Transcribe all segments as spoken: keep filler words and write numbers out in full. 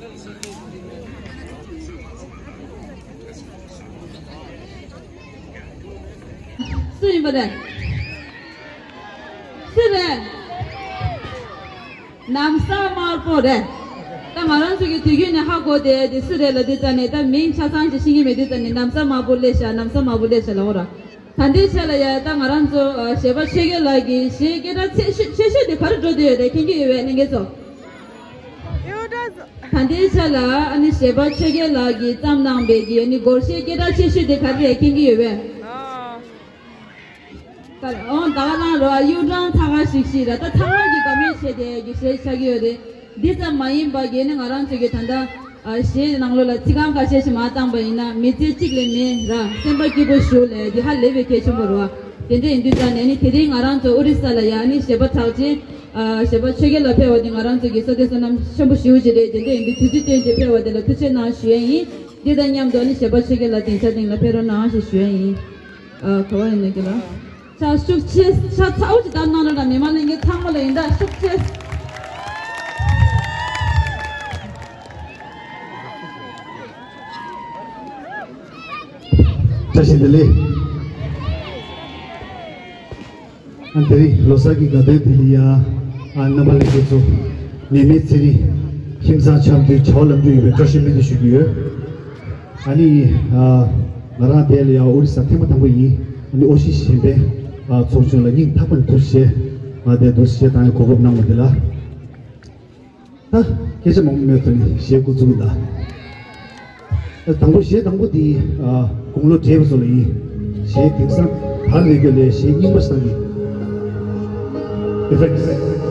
སུ་ཡིན་པ་རེད། སུ་རེད། ནམ་བཟའ་དམར་པོ་རེད། ད་ང་རང་ཚོ་གི་དུས་རྒྱུན་ནས་ཧ་གོ་བསྡད་དེ་སུ་རེད་ལབ་དུས་ཙ་ནས། ད་མིང་ཆ་ཚང་ཅིག་ཤེས་ཀྱི་མེད་དུས་ཙ་ནས། ནམ་བཟའ་དམར་པོ་སླེབས་ཤག་ནམ་བཟའ་དམར་པོ་སླེབས་ཤག་ལབ་འོ་ར། ད་ལྟའི་ཆ་ལ་ཡ་ད་ང་རང་ཚོ་ཨ་གཞས་པ་ཆོས་རྒྱལ་ལགས་ཀྱི་གཞས་སྐད་གྲགས་ཆེ་ཤོས་ཆེ་ཤོས་དེ་ག་རེ་འགྲོ་བསྡད་ཡོད་རེད། མཁྱེན་གྱི་ཡོད་པས་ལྷན་རྒྱས་ཚོ། ད་ལྟའི་ཆ་ལ་ཨ་ནི་གཞས་པ་ཆོས་རྒྱལ་ལགས་ཀྱིས་བརྩམས་གནང་པའི་གི་ཨ་ནི་སྒོར་གཞས་སྐད་གྲགས་ཆེ་ཤོས་དེ་ག་རེ་རེད། མཁྱེན་གྱི་ཡོད་པས། ད་ཨོ་ད་ག་རང་རོ། གཡུ་སྦྲང་ཚ་ཁ་ཤིག་ཤིག་ར། ད་ཚང་མ་གི་དགའ་མོས་བྱས་ཏེ་གི་གཞས་ཆགས་ཀྱི་ཡོད་རེད། འདི་ཙམ་མ་ཡིན་པ་གི་ནི་ང་རང་ཚོ་གི་ད་ལྟ་ཨ་གཞས་ནང་ལོགས་ལ་ཚིག་རྐང་ཁ་ཤས་ཤིག་མར་བཏང་པ་ཡིན་ན། མི་ཚེ་གཅིག་ལས་མེད་ར། སེམས་པ་སྐྱིད་པོ་བཞུགས་ལས་འདི་ཧ་ལས་པའི་གལ་ཆེན་པོ་རེད་བ། དེ་འདྲ་ཡིན་དུས་ཙང་ནས་ནི་དེ་རིང་ང་རང་ཚོ་ཨོ་རི་ས་ལ་ཡ་ནི་གཞས་པ་གྲགས་ཅན་ཨ་གཞས་པ་ཆོས་རྒྱལ་ལགས་ཕེབས་པ་དེ་ང་རང་ཚོ་གི་བསོད་བདེ་བསོད་ནམས་ཆེན་པོ་ཞེ་པོ་ཅིག་རེད། དེ་འདྲ་ཡིན་དུས་དུས་ཚོད་བཏོན་ཏེ་ཕེབས་པ་དེ་ལ་ཐུགས་རྗེ་གནང་ཞུ་ཡས་ཡིན། འདི་དང་མཉམ་དུ་ནི་གཞས་པ་ཆོས་རྒྱལ་ལགས་སྡིངས་ཆ་སྟེང་ལ་ཕེབས་རོགས་གནང་ཞེས་ཞུ་ཡས་ཡིན། ཨ་ག་བ་ཡིན་ན་གི་ལ། ཕྱག་ཤུགས་ཆེ་ཕྱག་ཚ་པོ་ཅིག་བརྡབ་གནང་རོགས་དང་། མི་མང་ལྷན་རྒྱས་ཚང་མ་ལ་ཡིན་ད། ཤུགས་ཆེ། བཀྲ་ཤིས་བདེ་ལེགས། ཨ་དེ་རིང་ལོ་གསར་གྱི་དགའ་སྟོན་དེ་ལ་ཡ། ཨ་རྣམ་པ་ལྷན་རྒྱས་ཚོ། ནད་མེད་ཚེ་རིང་། ཁྱིམ་ཚང་འཆམ་མཐུན། བྱ་བ་ལམ་འགྲོ་ཡོང་བའི་བཀྲ་ཤིས་སྨོན་འདུན་ཞུ་གི་ཡོད། ཨ་ནི་ཨ་ང་རང་དེ་ལ་ཡ་ཨོ་རི་ས་ཐེངས་མ་དང་པོ་ཡིན། ཨ་ནི་ཨོ་ཤི་གཞན་ཕན་ཨ་ཚོགས་ཆུང་ལ་སྙིང་ཐག་པ་ནས་ཐུགས་རྗེ་ཆེ། ང་དེ་ཐུགས་རྗེ་ཆེ་དང་གོ་སྐབས་གནང་བ་འདི་ལ། ད་སྐད་ཆ་མང་པོ་མེད་དོ་ནི་གཞས་འགོ་འཛུགས་ད། ད་དང་པོ་གཞས་དང་པོ་འདི་ཨ་དགུང་ལོ་བགྲེས་པ་ཚོ་ལ་ཡིན། གཞས་དེང་སང་དར་རེད་རྒྱུ་ལས་གཞས་རྙིང་པ་ཞིག་བཏང་གི། ཨེ་ཕེག་སི།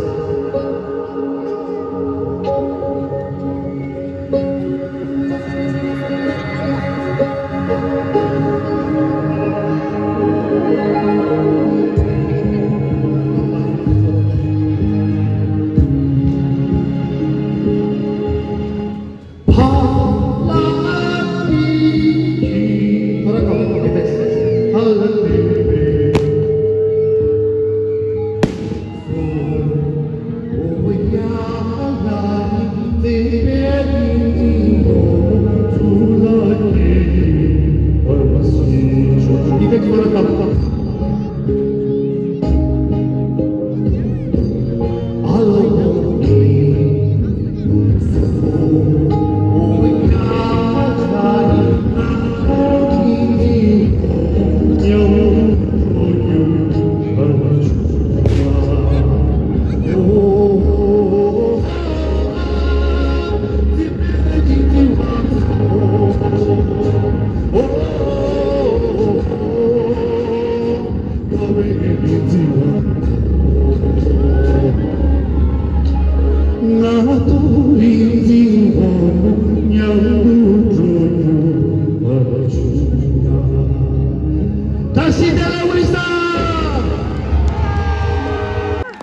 ད་ཤི་དེ་ལ་ཝི་ས།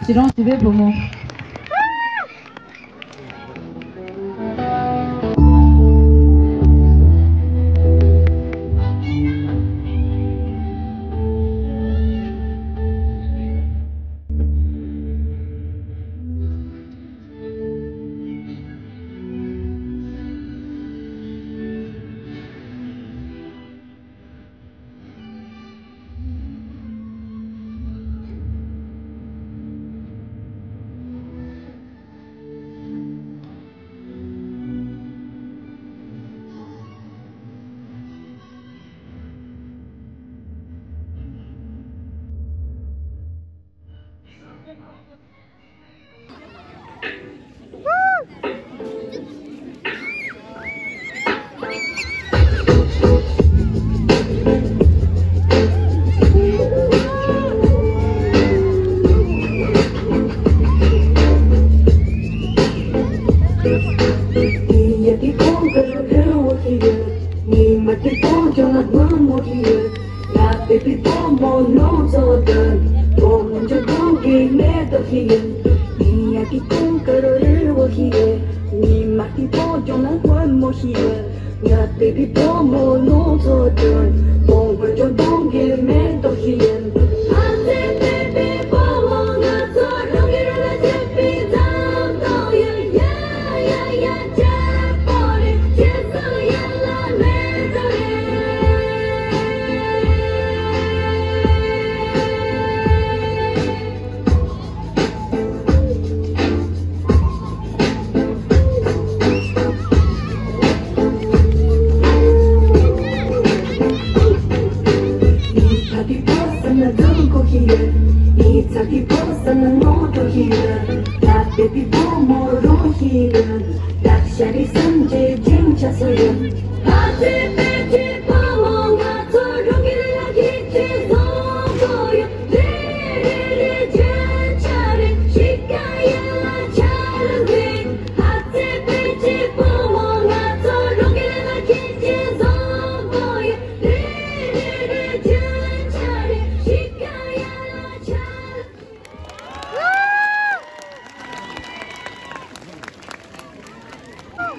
ཞི་རོང་བྱིས་པའི་བུ་མོ།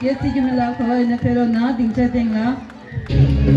རྒྱལ་སྲིད་ཀྱི་མི་ལ་གོ་བ་ཡིན་ན་ཕེབས་རོགས་གནང་སྡིངས་ཆ་སྟེང་ལ།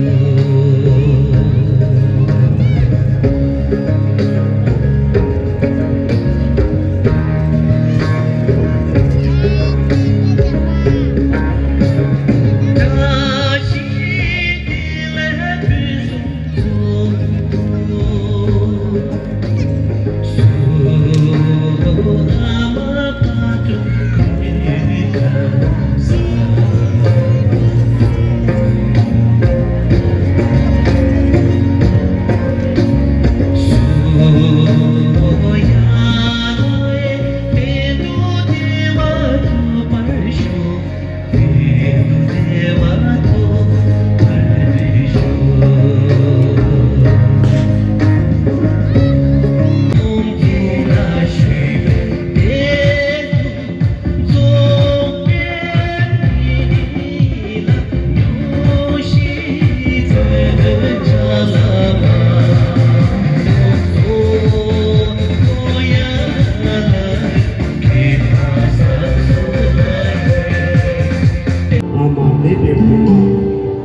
ཨ་མ་མེད་པའི་བུ་མོ།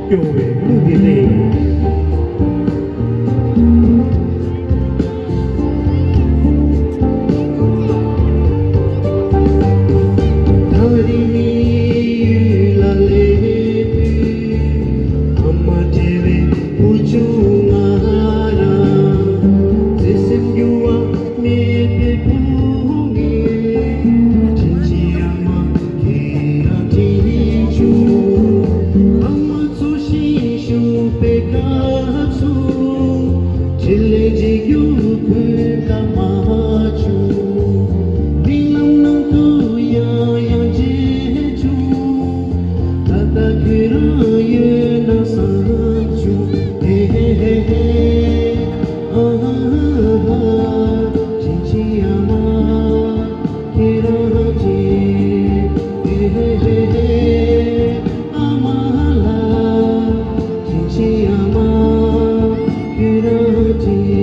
སྐྱོ་བའི་གླུ་འདི་ལེན། ད་རིང་ནི་ཡུལ་ལ་སླེབས་དུས། ཨ་མ་བྲལ་བའི་བུ་ཆུང་ང་རང་བརྩེ་སེམས་འགྱུར་བ་མེད་པའི་བུ་ངས། དྲིན་ཆེ་ཨ་མ་ཁྱེད་རང་དྲིན་ཆེ། ཨ་མ་འཚོ་ཞིང་བཞུགས་པའི་སྐབས་སུ། དྲིན་ལན་འཇལ་རྒྱུ་གོ་སྐབས་མ་བྱུང་། མིག་ལམ་ནང་དུ་ཡང་ཡང་མཇལ་བྱུང་། ད་ལྟ་ཁྱེད་རང་ཡོད་ན་བསམ་བྱུང་། ཧེ་ཧེ་ཧེ་ཧེ། ཨ་ཧ་ཧ་ཧ། དྲིན་ཆེ་ཨ་མ། ཁྱེད་རང་གཅིག་ཨ་མ་ལགས། དྲིན་ཆེ་ཨ་མ། ཁྱེད་རང་གཅིག་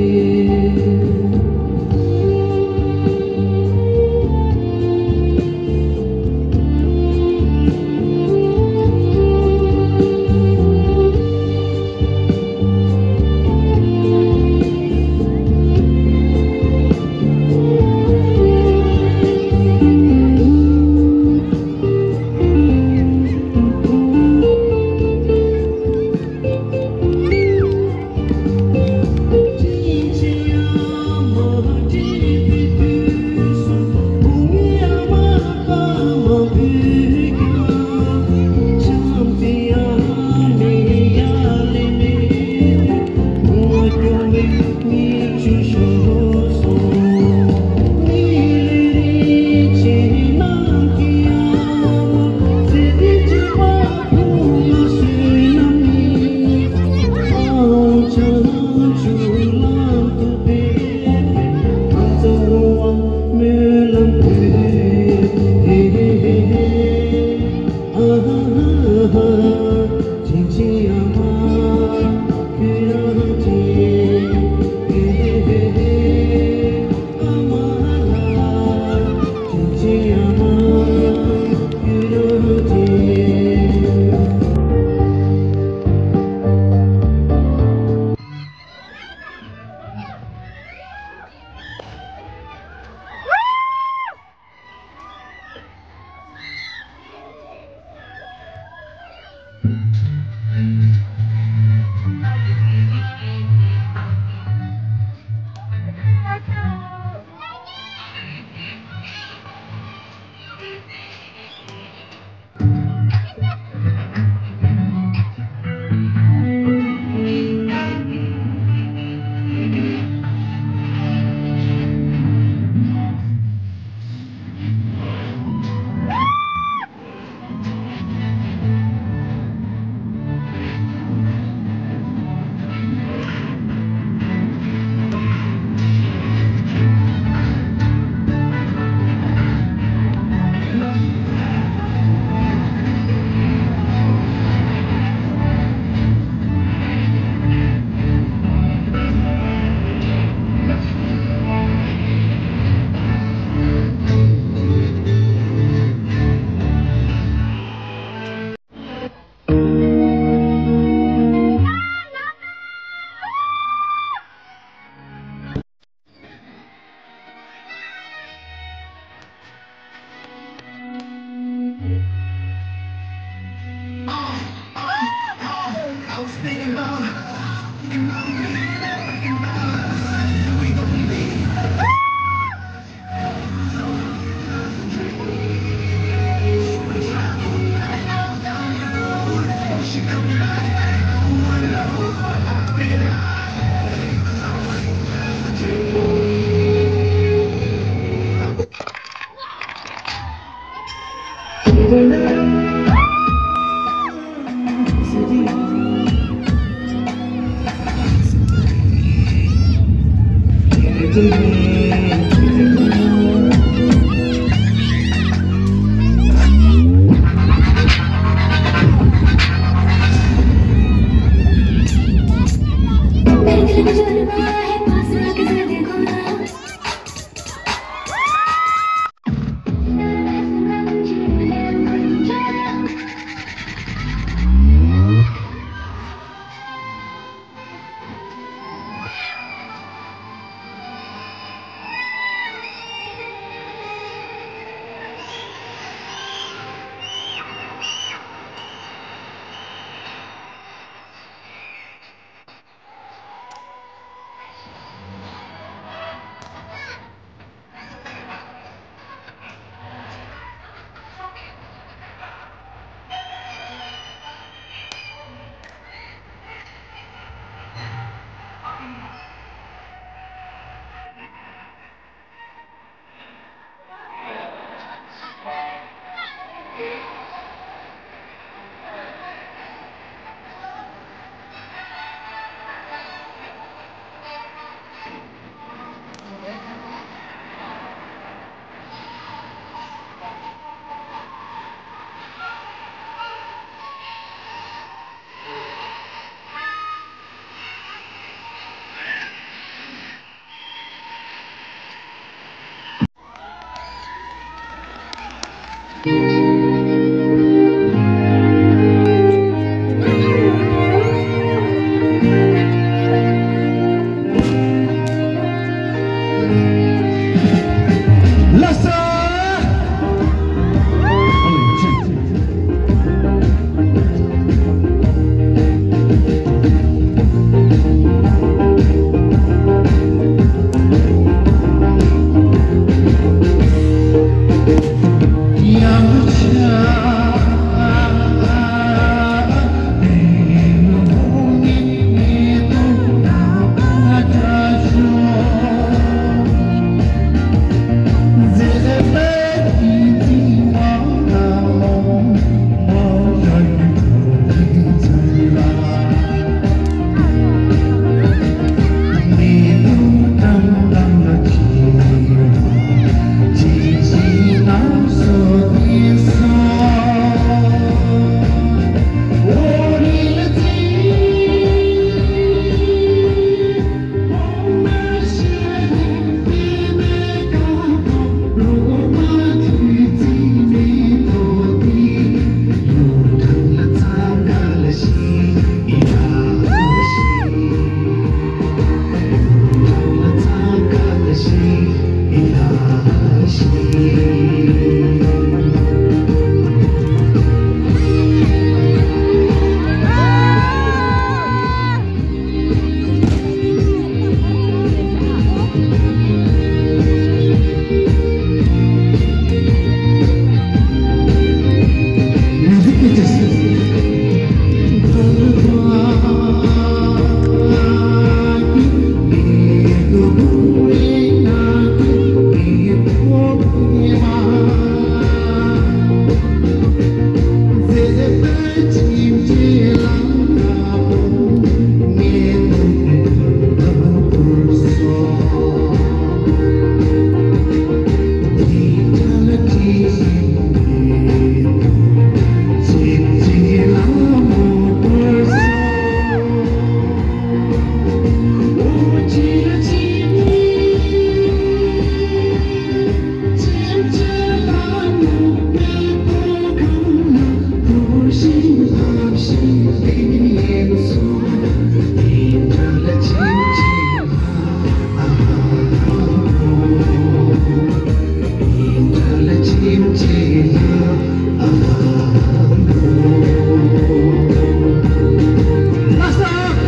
ལགས་སོ།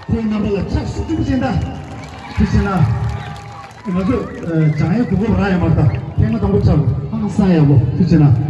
ཁོང་རྣམ་པ་ལ་ཕྱག་ཤུགས་ཆེན་པོ་བྱེད་ད། ཐུགས་རྗེ་གནང་། ང་ཚོ་སྦྱང་ཡས་གོ་སྐབས་རག་ཡོད་མ་རེད་ད། ཐེངས་མ་དང་པོ་ཆགས་ཧང་སང་ཡག་པོ། ཐུགས་རྗེ་གནང་།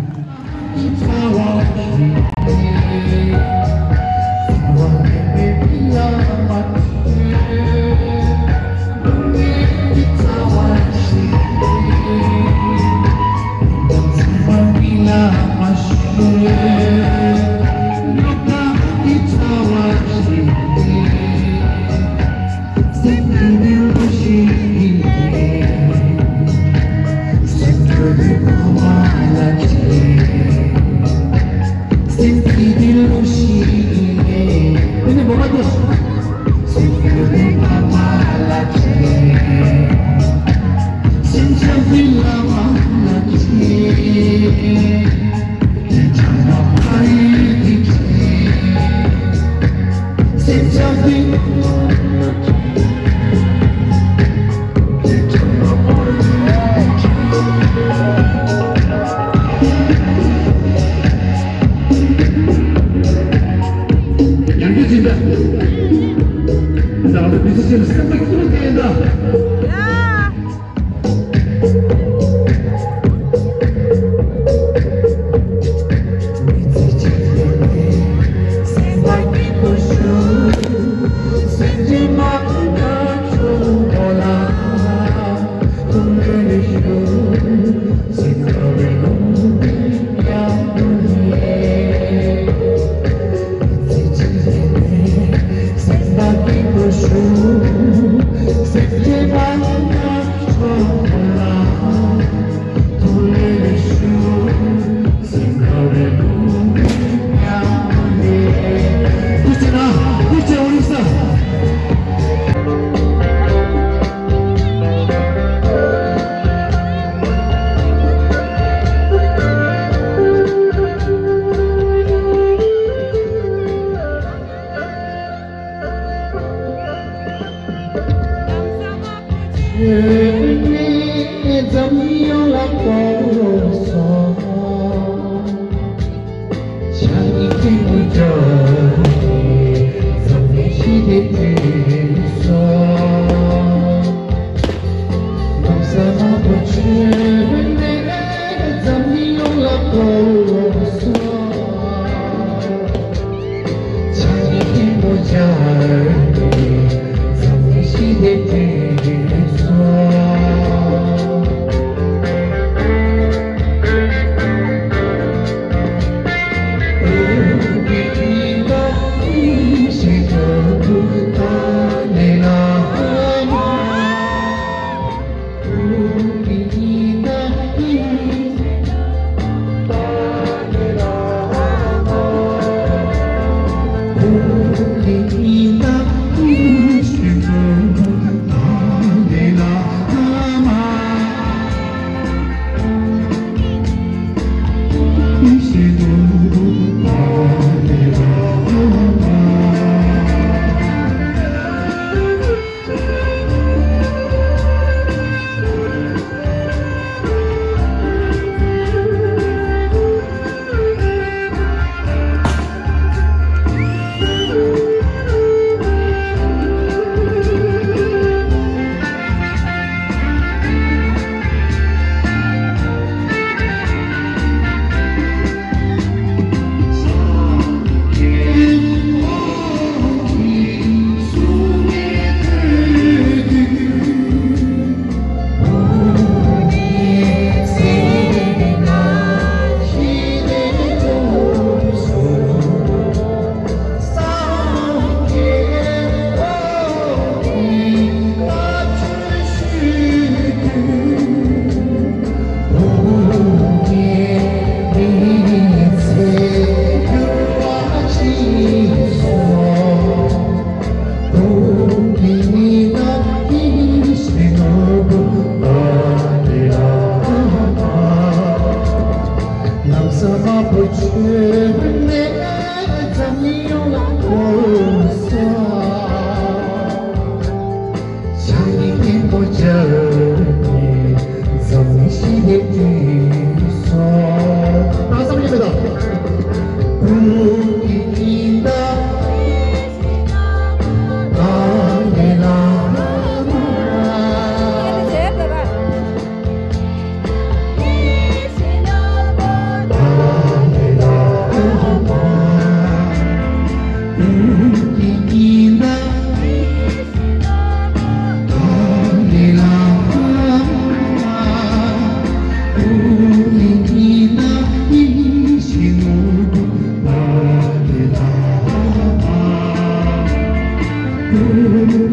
ཐུགས་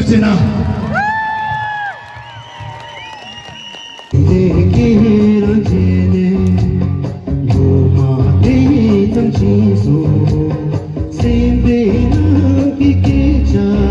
རྗེ་གནང་། དེ་སྐད་རང་བྱས་ནས་ལོ་མ་དེ་ཙམ་ཕྱིན་སོང་། སེམས་པའི་ནང་གི་སྐད་ཆ་